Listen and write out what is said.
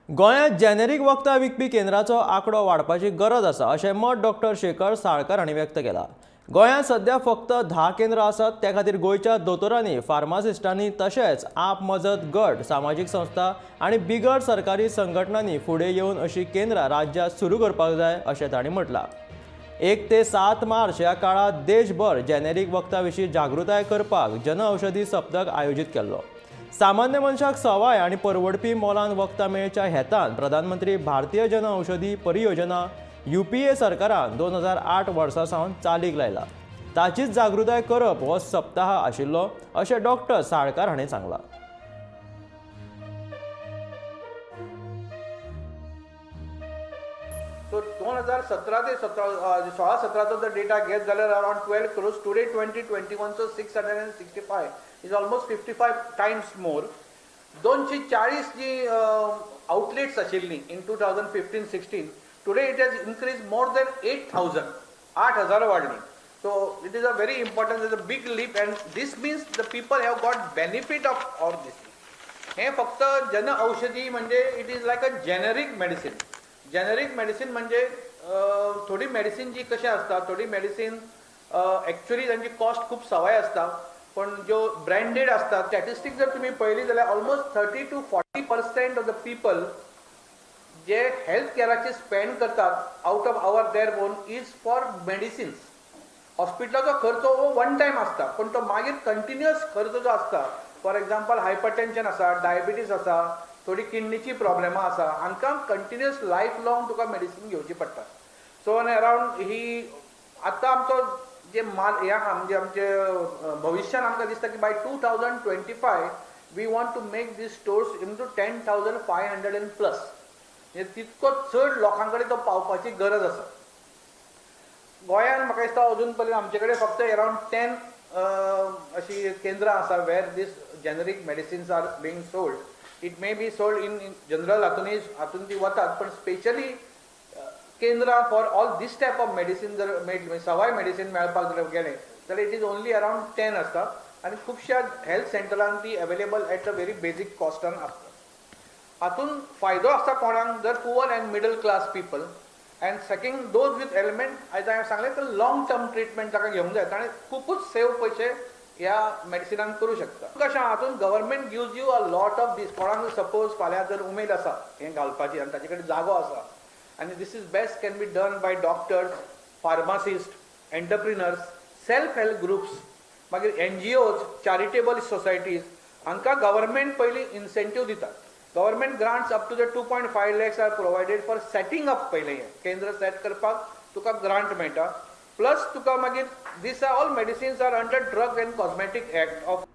गोंयांत जेनेरीक वखदां विकपी केंद्राचो आंकडो वाडपाची गरज आसा अशें मत डॉक्टर शेखर साळकार हांणी व्यक्त केलां. गोंयांत सध्या फक्त 10 केंद्रां आसात. त्या खातीर गोंयच्या दोतोरांनी, फार्मासिस्टांनी तशेंच आप मजत गट, सामाजीक संस्था आनी बिगर सरकारी संघटनांनी फुडें येवन अशीं केंद्रां राज्यांत सुरू करपाक जाय अशें तांणी म्हटलां. 1 ते 7 मार्च ह्या काळांत देशभर जेनेरीक वखदां विशीं जागृताय करपाक जनऔषधी सप्तक आयोजीत केल्लो. सामान्य मनशाक सवाय आनी परवडपी मोलान वखदां मेळच्या हेतान प्रधानमंत्री भारतीय जन औषधी परियोजना यूपीए सरकारान 2008 वर्सा सावन चालीक लायला. ताचीच जागृताय करप हो सप्ताह आशिल्लो अशें डॉक्टर साळकार हांणी सांगलां. सो 2017 ते 16-17चो जर डेटा घेत जाल्यार अरावंड 12 क्रोर्स. टुडे 2021चो 665 is almost 55 times more. 240 ji outlets आशिल्लीं in 2015-16, today it has increase more than 8,000, 8,000 वाडली. So it is a very important, is a big leap and this means the people have got benefit of all this. हें फक्त जन औषधी म्हणजे it is like a generic medicine. Generic medicine म्हणजे थोडी medicine जी कशें आसता, थोडी मेडिसीन एक्चुअली तांची कॉस्ट खूब सवाय आसता, पण ज्यो ब्रँडेड आसता. स्टॅटिस्टीक जर तुमी पळयली जाल्यार almost 30 to 40% of the people J health केअराचे spend करतात out of our their own is for medicines. हॉस्पिटलाचो खर्च हो वन टायम आसता, पण तो मागीर कंटिन्युअस खर्च जो आसता, फॉर एग्जाम्पल हायपरटेन्शन आसा, डायबिटीज आसा, थोडी किडनीची प्रॉब्लेमां आसा, हांकां कंटिन्युअस लायफ लॉंग तुका मेडिसीन घेवची पडटा. सो आनी अरावंड ही आतां आमचो जे माल हे आहा, म्हणजे आमचे भविश्यान आमकां दिसता की by 2025 we want to make these stores into 10,500 and plus. म्हणजे तितको चड लोकां कडेन तो पावपाची गरज आसा. गोंयांत म्हाका दिसता अजून पर्यंत आमचे कडेन फक्त अरावंड 10 अशी केंद्रां आसा where these generic medicines are being sold. It may be sold in general हातूनय हातून ती वतात, पण स्पेशली केंद्रां for all this type of medicine जर मेळटली, म्हणजे सवाय मेडिसीन मेळपाक जर गेलें जाल्यार it is only around 10 आसता आनी खुबश्या हेल्थ सेंटरान ती available at a very basic कॉस्टान आसता. हातून फायदो आसता कोणाक जर poor and middle class people and second those with ailment. आयज हांवें सांगलें तर लॉंग टर्म ट्रिटमेंट ताका घेवंक जाय, ताणें खुबूच सेव पयशे ह्या मेडिसिनान करूं शकता. कशें हातून government gives you a lot of these. कोणाक सपोज फाल्यां जर उमेद आसा हें घालपाची आनी ताचे कडेन जागो आसा आनी this is best can be done by doctors, pharmacist, entrepreneurs, self help groups, मागीर एनजीओज, चॅरिटेबल सोसायटीज. हांकां गव्हर्मेंट पयलीं इन्सेंटीव दिता. Government grants up to the 2.5 lakhs are provided for setting up. पयलें हें केंद्र सेट करपाक तुका ग्रांट मेळटा, प्लस तुका मागीर these are all medicines are under Drug and Cosmetic Act of